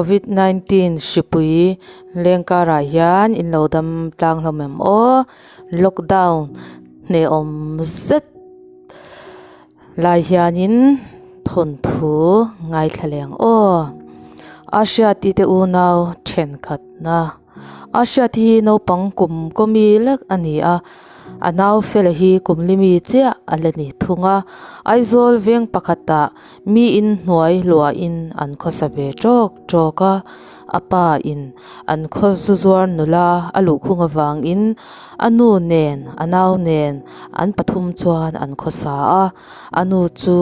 Covid 19 hripui leng karah hian in lo dam tlang hlawm em aw lockdown hnehawm zet lai hianin thawnthu ngaithla leng aw a hriati te unau thenkhat na a hriat hi naupang kum kawmi lek a ni a. A nau fela hi kum limi chiah a la ni thung a, Aizawl veng pakhatah mi in hnuai hluahin an khawsa ve tawk tawk a, a pa in an khaw zu zuar nula a luhkhung avangin a nu nen a nau nen an pathum chuan an khawsa a, a nu chu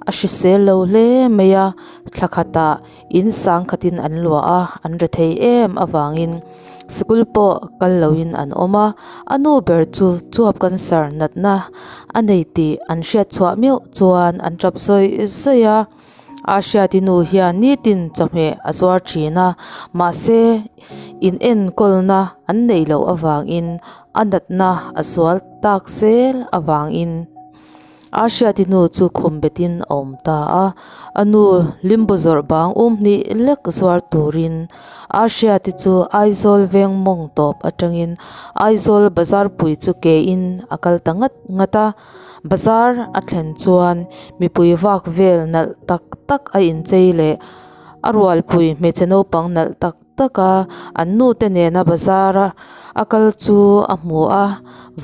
a hrisel lo hle mai a, thla khatah in sang khatin an luah a, an rethei em avangin. Sikul pawh kal loin an awm a, a nu ber chu chuap cancer natna a nei tih an hriat chhuah meuh chuan an tap zawih zawih a. A hriati nu hian nitin chawhmeh a zuar thin a, mahse in enkawlna an neih loh avangin a natna a zual tak zel avangin. A hriati hnu chu khum betin a awm ta a, a nu limbu zawrh bang um hnih lek zuar turin a hriati chu Aizawl veng mawng tawp atangin Aizawl bazar pui chu ke in a kal ta ngat ngat a, bazar a thlen chuan mipui vak vel nalh tak tak a inchei leh a rualpui hmeichhe naupang nalh tak tak a, an nu te nena bazar a a kal chu a hmu a,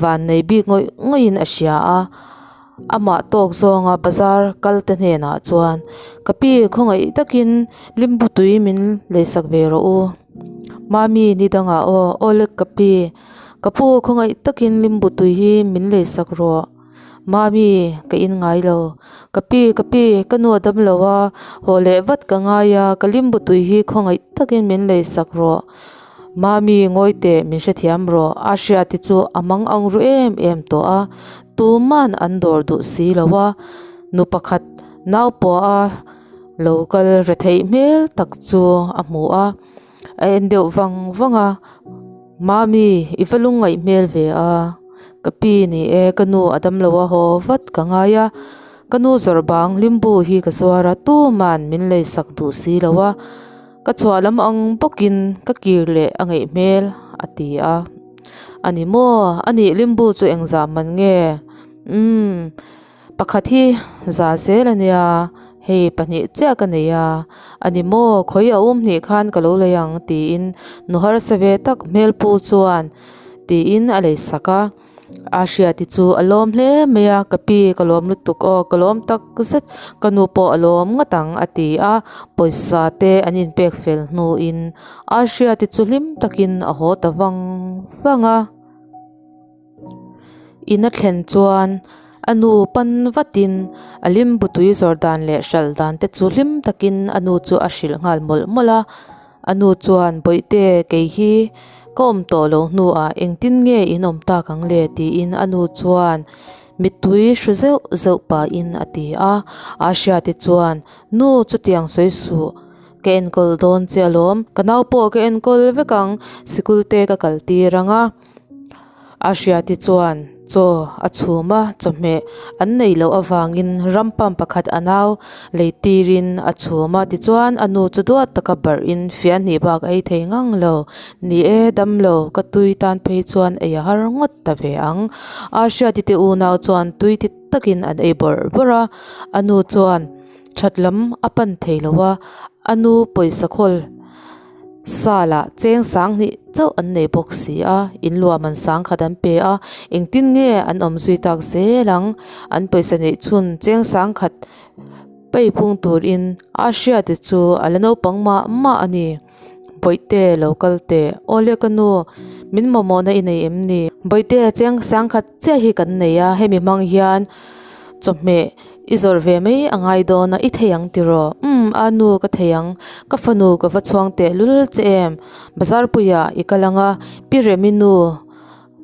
vannei bik ngawih ngawih in a hria a, amah tawk zawnga bazar kal te hnenah chuan ka pi khawngaih takin limbu tui min leisak ve rawh u mami ni dangah aw aw lek ka pi ka pu khawngaih takin limbu tui hi min leisak rawh. Mami, ka in ngai lo. Ka pi, ka pi, ka nu a dam lo a, haw leh vat ka ngai a, ka limbu tui hi khawngaih takin min lei sak rawh. Mami, ngawi teh, min hrethiam rawh. A hriati chu a mang ang ru em em tawh a, tuman an dawr duh si lo a. Nu pakhat nau pawh a lo kal retheih hmel tak chu a hmu a, a en deuh vang vang a. Mami, i va lungngaih hmel ve a, ka pi ni e, ka nu a dam lo a haw vat ka ngai a, ka nu zawrh bang limbu hi ka zuar a, tuman min lei sak duh si lo a, ka chhuah lam ang bawkin ka kir leh a ngeih hmel a ti a, a ni maw, a nih limbu chu engzah man nge? Umm. Pakhat hi za zel a nia, hei pahnih chiah ka nei a, a ni maw khawi a awm hnih khan ka lo lei ang tiin nu harsa ve tak hmelpu chuan tiin a lei sak a, a hriati chu a lawm hle mai a, ka pi ka lawm lutuk aw ka lawm tak zet ka nu pawh a lawm ngawt ang a ti a, pawisa te an inpek fel hnuin a hriati chu hlim takin a haw ta vang vang a. In a thlen chuan a nu pan vatin a limbu tui zawrh dan leh hralh dan te chu hlim takin a nu chu a hrilh nghal mawlh mawlh a. A nu chuan Bawihte kei hi ka awm tawh lo hnuah engtin nge in awm tak ang le tiin a nu chuan mittui hru zeuh zeuh pahin a ti a. A hriati chuan Nu chutiang sawi suh ka enkawl dawn che alawm ka nau pawh ka enkawl vek ang sikul te ka kal tir ang a. A hriati chuan chaw a chhum a, chawhmeh an neih loh avangin ram pump pakhat a nau lei tirin a chhum a, tichuan a nu chu duat taka barhin fiah hnih bak a ei thei ngang lo. Ni e, damlo ka tui tan phei chuan ei a har ngawt ta ve ang. A hriati te unau chuan tui ti takin an ei bawrh bawrh a, a nu chuan that lam a pan thei lo a, a nu pawisa khawl. Sa lah cheng sang hnih chauh an nei bawk si a, in luah man sang khat an pe a, engtin nge an awm zui tak zel ang? An pawisa neih chhun cheng sang khat pei phung turin a hriati chu a la naupang mah mah a ni. Bawihte lo kal teh, awle ka nu, min mamawhna i nei em ni? Bawihte cheng sang khat chiah hi kan nei a, hemi hmang hian chawhmeh I zawrh ve mai a ngai dawn a, i thei ang tiraw? Umm, a nu ka thei ang, ka fanu ka va chhuang teh lul che em? Bazar puiah i kal ang a, Pi Remi nu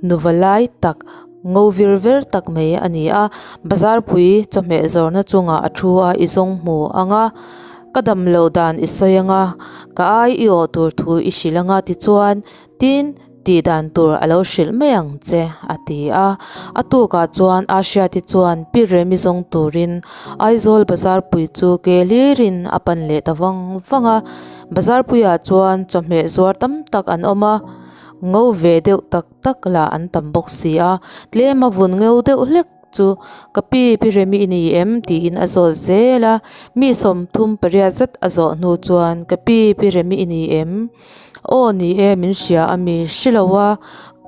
nuva lai tak, ngo vir ver tak mai a ni a, bazar pui chawhmeh zawrhna chungah a thu a, i zawng hmu ang a, ka dam loh dan i sawi ang a, ka ai i awh tur thu i hrilh ang a tichuan, tin, Tih dan tur a lo hrilh mai ang che, a ti a. A tukah chuan Ahriati chuan Pi Remi zawng turin Aizawl bazar pui chu ke hlirin a pan leh ta vang vang a. Bazar puiah chuan chawhmeh zuar tam tak an awm a ngo ve deuh tak tak lah an tam bawk si a tlem a vun ngeu deuh hlek chu ka pi pi Remi i ni em tiin a zawt zel a mi 38 zet a zawh hnu chuan ka pi pi Remi i ni em aw ni e min hria a mi hrelo a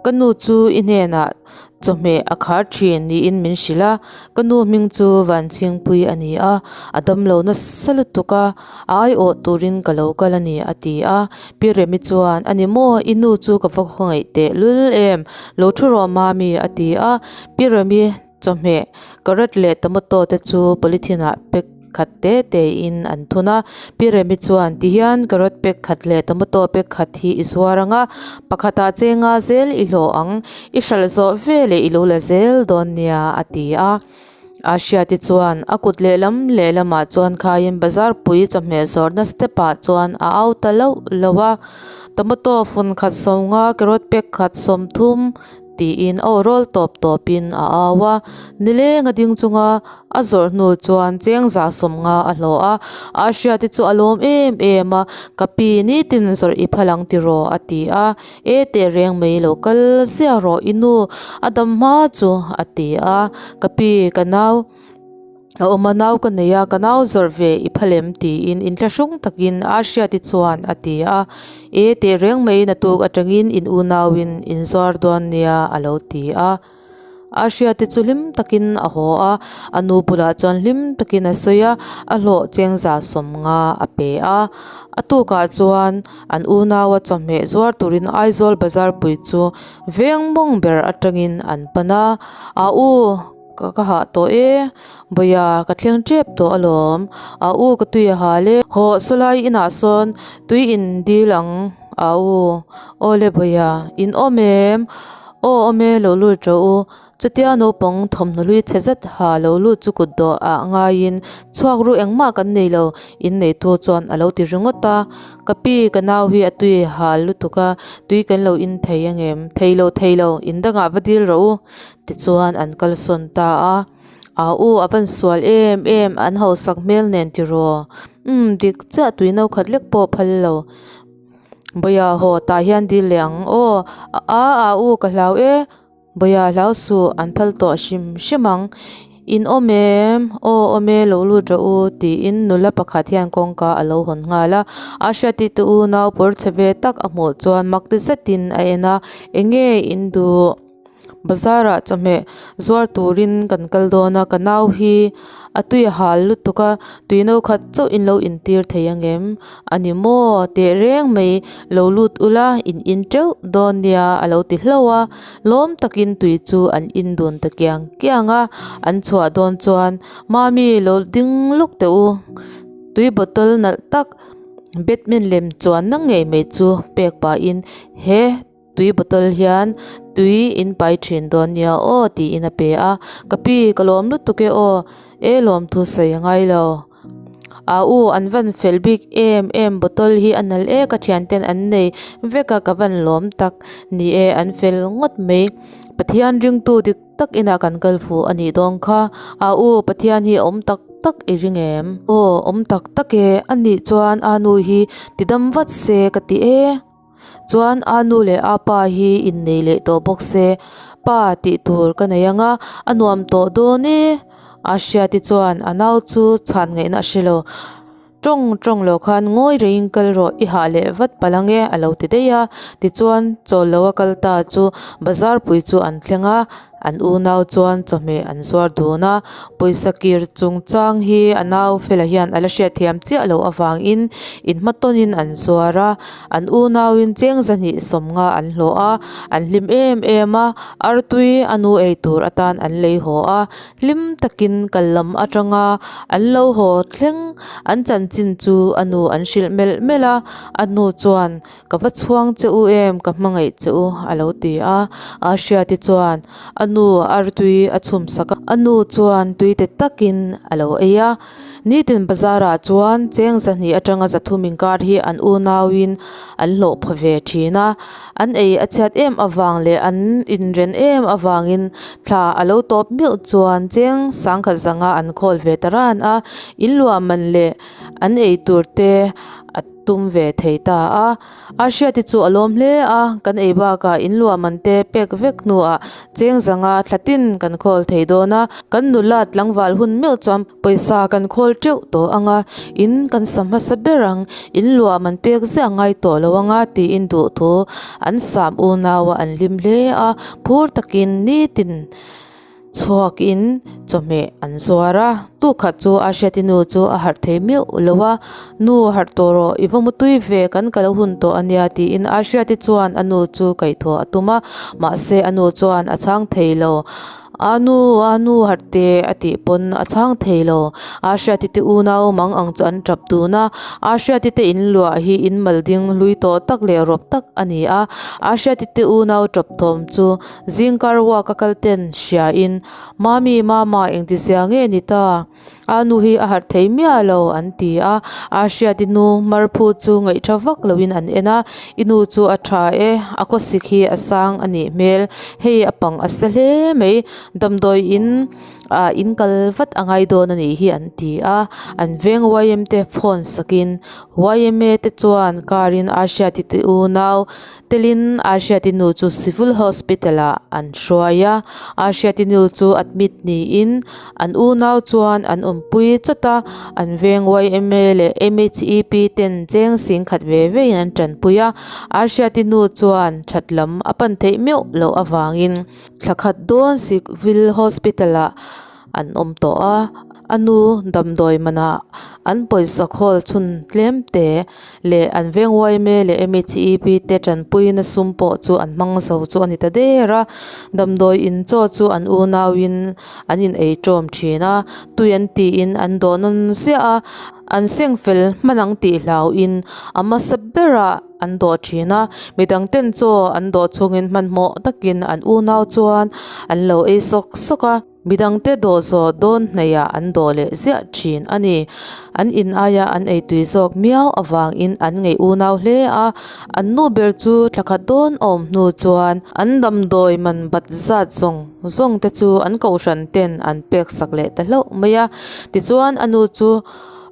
ka nu chu i hnenah chawhmeh a khar thin niin min hrilh a ka nu hming chu Vanchhingpui a ni a a damlo nasa lutuk a a aiawh turin ka lo kal a ni a ti a pi Remi chuan a ni maw i nu chu ka va khawngaih teh lul em lo thu rawh mami a ti a pi Remi chawhmeh carrot leh tomato te chu polythene ah pack khat te te in an thun a pi Remi chuan tihian carrot pack khat leh tomato pack khat hi i zuar ang a pakhat ah chenga zel i hlawh ang i hralh zawh veleh i lo la zel dawn nia a ti a a hriati chuan a kut lehlam lehlamah chuan khaiin bazar pui chawhmeh zawrhna step ah chuan a au ta lauh lauh a tomato fun khat 50 carrot pack khat 30 tiin a aw rawl tawp tawpin a au a nileng a ding chunga a zawrh hnu chuan cheng zah 50 a hlawh a a hriati chu a lawm em em a ka pi nitin zawrh i phal ang tiraw a ti a e teh reng mai lo kal ziah rawh i nu a dam hma chu a ti a ka pi ka nau. A awm a nau ka nei a ka nau zawrh ve i phal em tiin inthlahrung takin a hriati chuan a ti a e teh reng mai naktuk atangin in unauin in zuar dawn nia a lo ti a a hriati chu hlim takin a haw a a nu bulah chuan hlim takin a sawi a a hlawh chengza 50 a pe a a tukah chuan an unaua chawhmeh zuar turin Aizawl bazar pui chu veng mawng ber atangin an pan a a u. Ka ka hah tawh e, Bawia ka thleng tep tawh alawm, a u ka tui a hal e, hawh sawlai inah sawn tui in dil ang a u, awle Bawia in awm em, aw awm e lo lut rawh u, chutia naupang thawmhnaw hlui chhe zet ha lo lut chu kut dawh ah ngaiin chhuak ru engmah kan nei lo in neitu chuan a lo ti ringawt a, ka pi ka nau hi a tui a hal lutuk a, tui kan lo in thei angem, thei lo thei lo in dangah va dil rawh u. Tichuan an kalsawn ta a, Aa u a van sual em em an hausak hmel nen tiraw? Umm dik chiah tui no khat lek pawh phal lo. Bawia haw tah hian dil leh ang aw, a aa u ka hlau e, Bawia hlau suh an phal tawh hrim hrim ang. In awm em? Aw awm e lo lut rawh u tiin nula pakhat hian kawngka a lo hawn nghal a. A hriati te unau pawr chhe ve tak a hmuh chuan mak ti zetin a en a, Enge in duh? Bazar ah chawhmeh zuar turin kan kal dawn a ka nau hi a tui a hal lutuk a tui no khat chauh in lo intir thei angem a ni maw teh reng mai lo lut ula in in teuh dawn nia a lo ti hlauh a lawm takin tui chu an in dun ta kiang kiang a an chhuah dawn chuan mami lo ding lawk teh u tui bottle nalh tak batman lem chuanna ngei mai chu pek pahin he. Tui bottle hian tui in pai thin dawn nia aw tiin a pe a, ka pi ka lawm lutuk e aw, e lawm thu sawi a ngai lo. Aa u an van fel bik em em bottle hi a nalh e ka thian ten an nei vek a ka van lawm tak ni e an fel ngawt mai. Pathian ringtu dik tak inah kan kal fuh a nih dawn kha, aa u Pathian hi a awm tak tak i ring em? Aw awm tak tak e, a nih chuan aa nu hi ti dam vat se ka ti e. Chuan a nu leh a pa hi innei leh tawh bawk se, pa tih tur ka nei ang a, a nuam tawh dawn e. A hriati chuan a nau chu chhan ngaihna a hre lo. Tawng tawng lo khan ngawi rengin kal rawh, i hah leh vat palh ang e a lo ti daih a. Tichuan chawl lo a kal ta chu bazar pui chu an thleng a. An unau chuan chawhmeh an zuar dun a, pawisa kir chungchang hi a nau fela hian a la hriatthiam chiah loh avangin inhmatawnin an zuar a, an unauin cheng 250 an hlawh a, an hlim em em a, artui a nu ei tur atan an lei haw a, hlim takin kal lam atanga an lo haw thleng an chanchin chu a nu an hrilh melh melh a, a nu chuan Ka va chhuang che u em, ka hmangaih che u, a lo ti a. A hriati chuan a nu artui a chhum sak a. A nu chuan tui te takin a lo ei a. Nitin bazarah chuan cheng 200 atanga 300 inkar hi an unauin an hlawh phaw ve thin a. An ei a chhiat em avang leh an inren em avangin thla a lo tawp meuh chuan cheng 1050 an khawl ve ta ran a. Inluah man leh an ei tur te a. tum ve thei ta a. A hriati chu a lawm hle a, kan ei bakah in luahman te pek vek hnuah cheng zanga thla tin kan khawl thei dawn a, kan nula tlangval hun meuh chuan pawisa kan khawl teuh tawh ang a, in kan sa hmasa ber ang, in luahman pek ziah a ngai tawh lo ang a tiin duhthu an sam unau a an hlim hle a, phur takin nitin. Chhuakin chawhmeh an zuar a, tukhat chu a hriati nu chu a harh thei meuh lo a, Nu harh tawh rawh, i va mutui ve, kan kal hun tawh a nia tiin a hriati chuan a nu chu kaihthawh a tum a, mahse a nu chuan a chhang thei lo. A nu, a nu harh teh a tih pawn a chhang thei lo. A hriati te unau mang ang chu an tap dun a, a hriati te in luah hi in mal ding hlui tawh tak leh rawp tak a ni a, a hriati te unau tap thawm chu Zingkar walk a kal ten hria in, Mami, Mama, engtizia nge ni ta? A nu hi a harh thei miah lo, an ti a. A hriat i nu Marphu chu ngaihtha vak loin an en a, I nu chu a tha e, a khawsik hi a sang a nih hmel, hei a pang a sa hle mai, damdawi in ah in kal vat a ngai dawn a nih hi, an ti a. An veng YM te phone sakin YMA te chuan car in a hriat i ti unau Telin Ahriati nu chu Civil Hospital ah an hruai a, Ahriati nu chu admit niin an unau chuan an awmpui chawt a, an veng yma leh MHEP ten cheng sing khat ve ve in an tanpui a, Ahriati nu chuan that lam a pan theih meuh loh avangin thla khat dawn Civil Hospital ah an awm tawh a, a nu damdawi manah an pawisa khawl chhun tlem te leh an veng yma leh mhep te tanpuina sum pawh chu an hmang zo chu a ni ta der a, damdawi in chaw chu an unau in an in ei tawm thin a, tui an tiin an dawh nawn ziah a, an seng fel hman ang tih hlau in a hmasa berah. an dawh thin a, midang ten chaw an dawh chungin hmanhmawh takin an unau chuan an lo ei sawk sawk a, midang te dawh zawh dawn hnaihah an dawh leh ziah thin a ni. An in aia an ei tui zawk miau avangin an ngeih unau hle a, an nu ber chu thla khat dawn a awm hnu chuan an damdawi man bat zat zawng zawng te chu an kohhran ten an pek sak leh ta hlauh mai a, tichuan a nu chu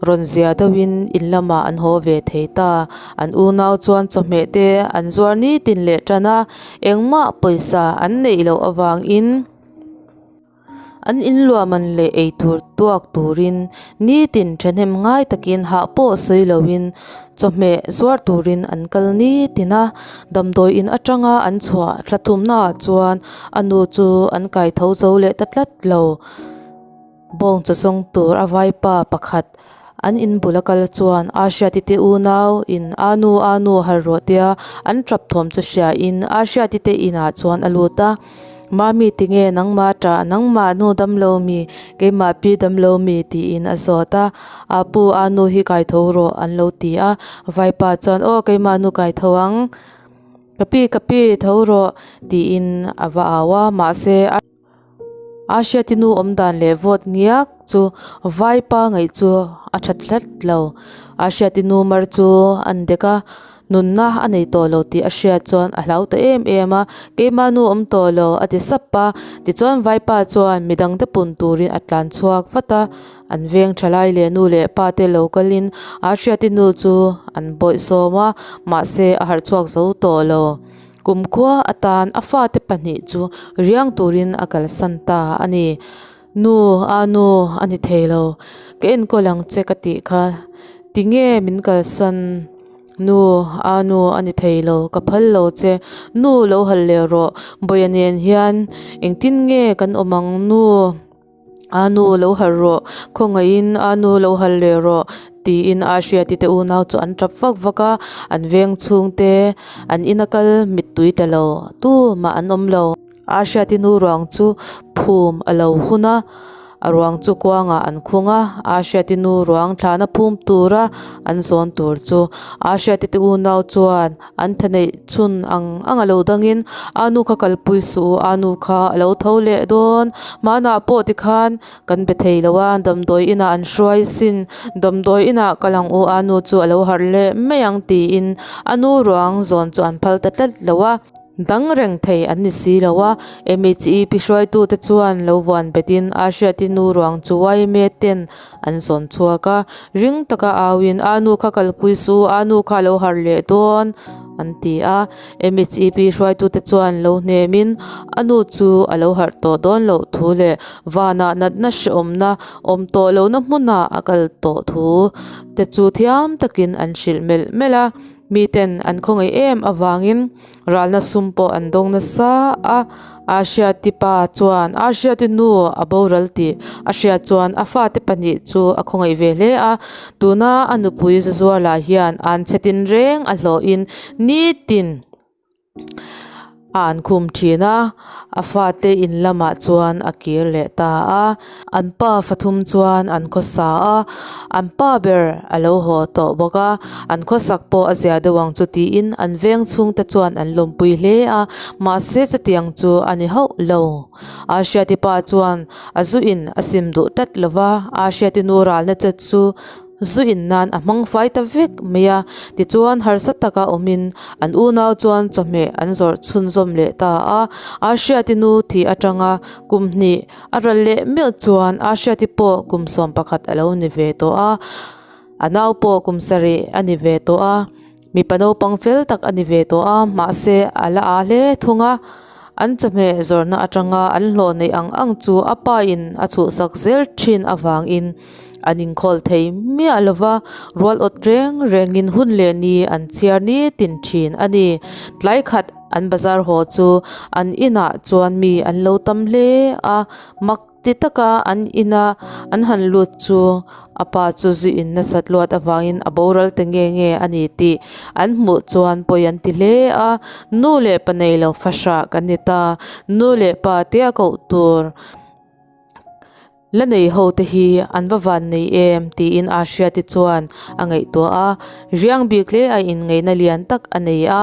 Rawn zia deuhin in lamah an haw ve thei ta. An unau chuan chawhmeh te an zuar nitin leh tan a, engmah pawisa an neih loh avangin an inluahman leh eitur tuak turin nitin thahnem ngai takin hah pawh sawi loin chawhmeh zuar turin an kal nitin a. Damdawi in atanga an chhuah thla thumnaah chuan a nu chu an kai tho zo leh ta tlat lo. Bawng chaw zawng tur a vaipa pakhat an in bul a kal chuan a hriati te unau in a nu a nu har rawh tia an tap thawm chu hria in a hriati te inah chuan a lut a mami tinge nangmah tah nangmah nu damlo mi keimah pi damlo mi tiin a zawt a a pu a nu hi kai tho rawh an lo ti a vaipa chuan aw keimah nu kai tho ang ka pi ka pi tho rawh tiin a va au a mahse a. A hriati nu awm dan leh vawt ngiak chu vaipa ngaih chu a tha tlat lo. A hriati nu mar chu an dek a, nunna a nei tawh lo tih a hriat chuan a hlau ta em em a, keimah nu awm tawh lo a ti sap a. Tichuan vaipa chuan midang te pun turin a tlan chhuak vat a, an veng tha lai leh nu leh pa te lo kalin a hriati nu chu an bawihsawm a, mahse a harh chhuak zo tawh lo. Kumkhua atan a fate pahnih chu riang turin a kalsan ta a ni. Nu, a nu a ni thei lo. Ka enkawl ang che ka tih kha. Tinge min kalsan? Nu, a nu a ni thei lo. Ka phal lo che. Nu, lo hal leh rawh. Bawia nen hian engtin nge kan awm ang nu? A nu lo harh rawh, khawngaihin a nu lo harh leh rawh tiin a hriati te unau chu an tap vak vak a, an veng chhungte an ina kal mittui ta lo tumah an awm lo. A hriati nu ruang chu phum a lo hun a, a ruang chu kuangah an khung a, a hriati nu ruang thlahna phum tura an zawn tur chu a hriati te unau chuan An tha neih chhun ang ang a lo dangin a nu kha kalpui suh u, a nu kha a lo tho leh dawn. Hmanah pawh tikhan kan be thei lo a, damdawi inah an hruai sin, damdawi inah kal ang u, a nu chu a lo harh leh mai ang tiin a nu ruang zawn chu an phal ta tlat lo a. Dang reng thei an ni si lo a, MHEP hruaitute chuan lo vuan betin Ahriati nu ruang chu yma ten an zawn chhuak a, ring taka auin a nu kha kalpui su, a nu kha a lo harh leh dawn an ti a. MHEP hruaitute chuan lo hnemin a nu chu a lo harh tawh dawn loh thu leh vanah natna hrehawmna awm tawh lohna hmunah a kal tawh thu te chu thiam takin an hrilh melh melh a. Miten an khawngaih em avangin ralna sum pawh an dawng nasa a, Ahriati pa chuan Ahriati nu a boral tih a hriat chuan a fate pahnih chu a khawngaih ve hle a, tuna a nupui Zazuala hian an chhe tinreng a hlawhin nitin A an khum thin a, a fate in lamah chuan a kir leh ta a, an pa fathum chuan an khawsa a, an pa ber a lo haw tawh bawk a, an khawsak pawh a zia deuh ang chu tiin an veng chhungte chuan an lawmpui hle a, mahse chutiang chu a ni hauh lo. Ahriati pa chuan a zu in a sim duh tlat lo va, Ahriati nu ralna che chu Zu in nan a hmang fai ta vek mai a, tichuan harsa taka awmin an unau chuan chawhmeh an zawrh chhunzawm leh ta a. Ahriati nu thih atanga kum hnih a ral leh meuh chuan Ahriati pawh kum 11 a lo ni ve tawh a, a nau pawh kum sarih a ni ve tawh a, mipa naupang fel tak a ni ve tawh a, mahse a la aa hle thung a. An chawhmeh zawrhna atanga an hlawh neih ang ang chu a pa in a chhuhsak zel thin avangin an inkhawl thei miah lo va, rual awt reng rengin hun leh ni an chhiar nitin thin a ni. Tlai khat an bazar haw chu an inah chuan mi an lo tam hle a, mak ti taka an ina an han lut chu a pa chu zu in nasat luat avangin a boral ta nge nge a ni tih an hmuh chuan pawi an ti hle a, nu leh pa nei lo fahrah kan ni ta, nu leh pa tia koh tur. La nei ho te hi an va van nei em tiin Ahriati chuan a ngaihtuah a, riang bik hle a inngaihna lian tak a nei a.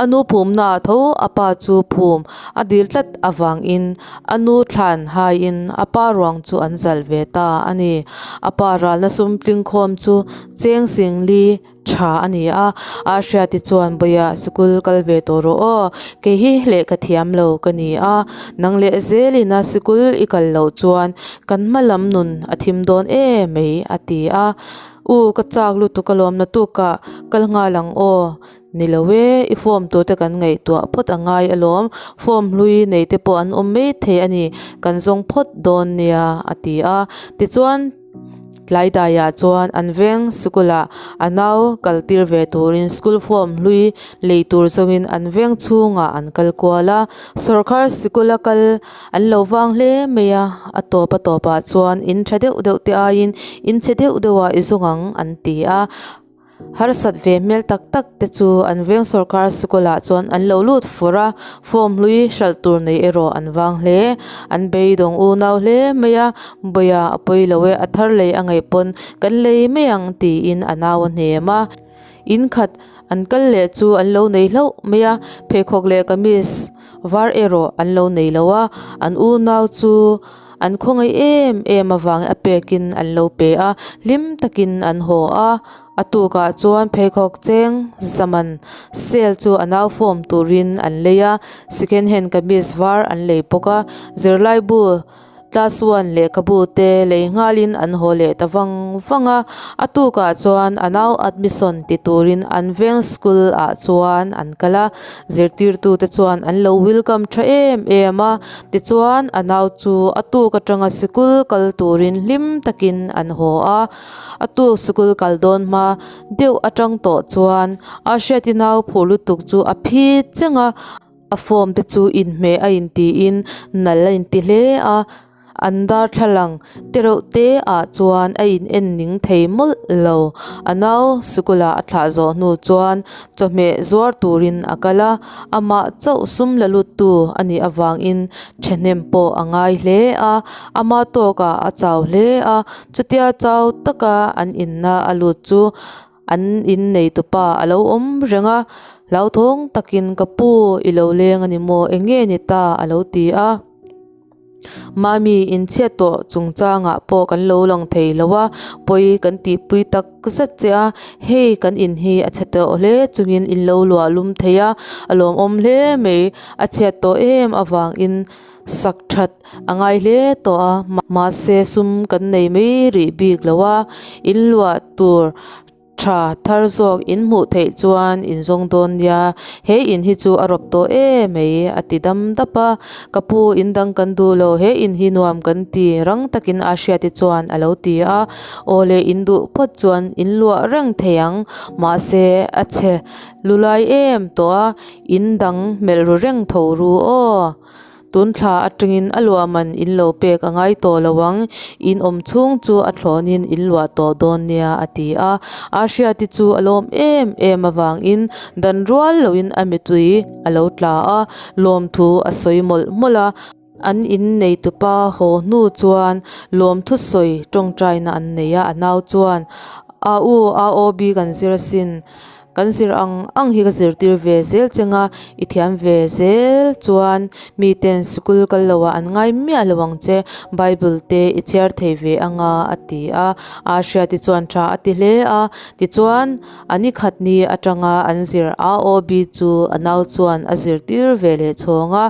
A nu phumna ah tho a pa chu phum a dil tlat avangin a nu thlan haiin a pa ruang chu an zalh ve ta a ni. A pa ralna sum tlingkhawm chu cheng singli tha a ni a, a hriati chuan Bawiha sikul kal ve tawh rawh aw, kei hi lehkha thiam lo ka ni a, nang leh zelin a sikul i kal loh chuan kan hma lam nun a thim dawn em mai a ti a, U ka chak lutuk alawm naktukah kal nghal ang aw, ni lo e, i form tur te kan ngaihtuah phawt a ngai alawm, form hlui nei te pawh an awm maithei a ni, kan zawng phawt dawn nia a ti a, tichuan. Tlai daiah chuan an veng sikulah a nau kal tir ve turin school form hlui lei tur zawngin an veng chhungah an kal kual a, sawrkar sikula kal an lo vang hle mai a, a tawp a tawpah chuan in tha deuh deuh te aiin in chhe deuh deuhah i zawng ang an ti a. Harsat ve hmel tak tak te chu an veng sawrkar sikulah chuan an lo lut fur a, form hlui hralh tur nei erawh an vang hle. An beidawng unau hle mai a, Bawiha a pawi lo e, a thar lei a ngaih pawn kan lei mai ang tiin a nau a hnem a. In khat an kal leh chu an lo nei hlauh mai a, pheikhawk leh kamis var erawh an lo nei lo a, an unau chu An khawngaih em em avangin a pekin an lo pe a, hlim takin an haw a. A tukah chuan pheikhawk cheng zaman sale chu a nau form turin an lei a, second hand kamis var an lei bawk a, zirlaibu class one lehkhabu te lei nghalin an haw leh ta vang vang a. A tukah chuan a nau admission ti turin an veng school ah chuan an kal a, zirtirtute chuan an lo welcome tha em em a. Tichuan a nau chu a tuk atanga sikul kal turin hlim takin an haw a, a tuk sikul kal dawn hma deuh atang tawh chuan a hriati nau phuh lutuk chu a phi cheng a, a form te chu inhmeh a intiin nal a inti hle a. An darthlalang te reuh te ah chuan a in en ning thei mawlh lo. A nau sikula a thlah zawh hnu chuan chawhmeh zuar turin a kal a, amah chauh sum la lut tu a nih avangin thahnem pawh a ngai hle a, ama tawkah a chau hle a, chutia chau taka an inna a lut chu an innei tupa a lo awm reng a, hlauthawng takin ka pu i lo leng a ni maw eng nge ni ta a lo ti a. Mami inchhiat tawh chungchangah pawh kan lo lang thei lo a, pawi kan tihpui tak zet che a, hei kan in hi a chhe tawh hle chungin in lo luah lum thei a, a lawmawm hle mai, a chhiat tawh em avangin sak that a ngai hle tawh a, mahse sum kan nei mai rih bik lo a, in luah tur. Tha thar zawk in hmuh theih chuan in zawng dawn nia, he in hi chu a rawp tawh em mai a ti dam dap a, ka pu in dang kan duh lo, he in hi nuam kan ti rang takin a hriati chuan a lo ti a, aw le in duh phawt chuan in luah reng thei ang, mahse a chhe lulai em tawh a, in dang melh ru reng tho ru aw. Tun thla atangin a luah man in lo pek a ngai tawh lo ang, in awm chhung chu a thlawnin in luah tawh dawn nia a ti a. Ahriati chu a lawm em em avangin dan rual loin a mitui a lo tla a, lawmthu a sawi mawlh mawlh a. An in neitupa haw hnu chuan lawmthu sawi tawngtaina an nei a, a nau chuan, A u, AOB kan zir asin. Kan zir ang ang hi ka zirtir ve zel cheng a, i thiam ve zel chuan miten sikul kal lo ah an ngai miah lo ang che, Bible te i chhiar thei ve ang a a ti a. Ahriati chuan tha a ti hle a, tichuan a ni khat ni atanga an zir AOB chu a nau chuan a zirtir ve leh chhawng a.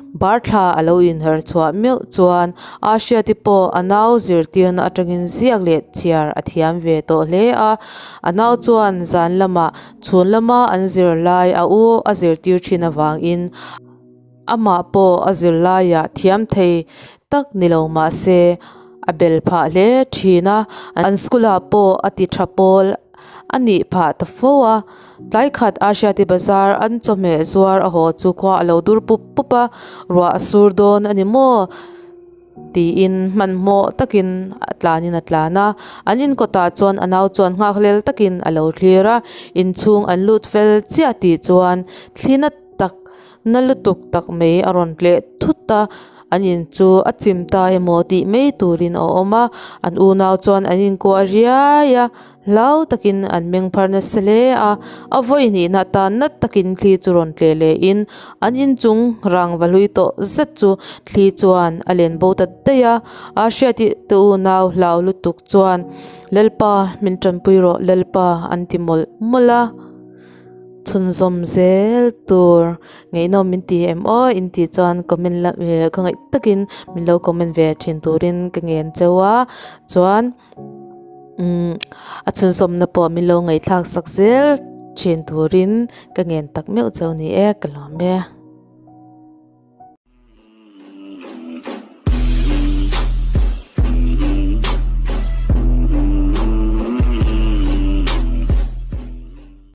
Bar thla a lo inher chhuah meuh chuan Ahriati pawh a nau zirtirna atangin ziak leh chhiar a thiam ve tawh hle a. A nau chuan zan lamah chhun lama an zir lai a u a zirtir thin avangin amah pawh a zir laiah thiam thei tak ni lo mah se a bel phah hle thin a. An school ah pawh a ti tha pawl A nih phah ta fo a, tlai khat Ahriati bazar an chawhmeh zuar a haw chu khua a lo dur pup pup a, ruah a sur dawn a ni maw? tiin hmanhmawh takin a tlanin a tlan a, an inkawtah chuan a nau chuan nghakhlel takin a lo thlir a, inchhung an lut fel chiah tih chuan thli na tak na lutuk tak mai a rawn tleh thut a, an in chu a chim ta emaw tih mai turin a awm a, an unau chuan an inkuah riai a, hlau takin an meng phar nasa hle a, a vawi hnihna atan nat takin thli chu rawn tleh leh in an inchung rangva hlui tawh zet chu thli chuan a len bo ta daih a, a hriat i te unau hlau lutuk chuan Lalpa min tanpui rawh Lalpa an ti mawlh mawlh a. Chhunzawm zel tur ngaihnawm min ti em aw in tih chuan comment la eh khawngaih takin min lo comment ve thin turin ka ngen cheu a chuan umm a chhunzawmna pawh min lo ngaihthlak sak zel thin turin ka ngen tak meuh cheu ni e ka lawm e.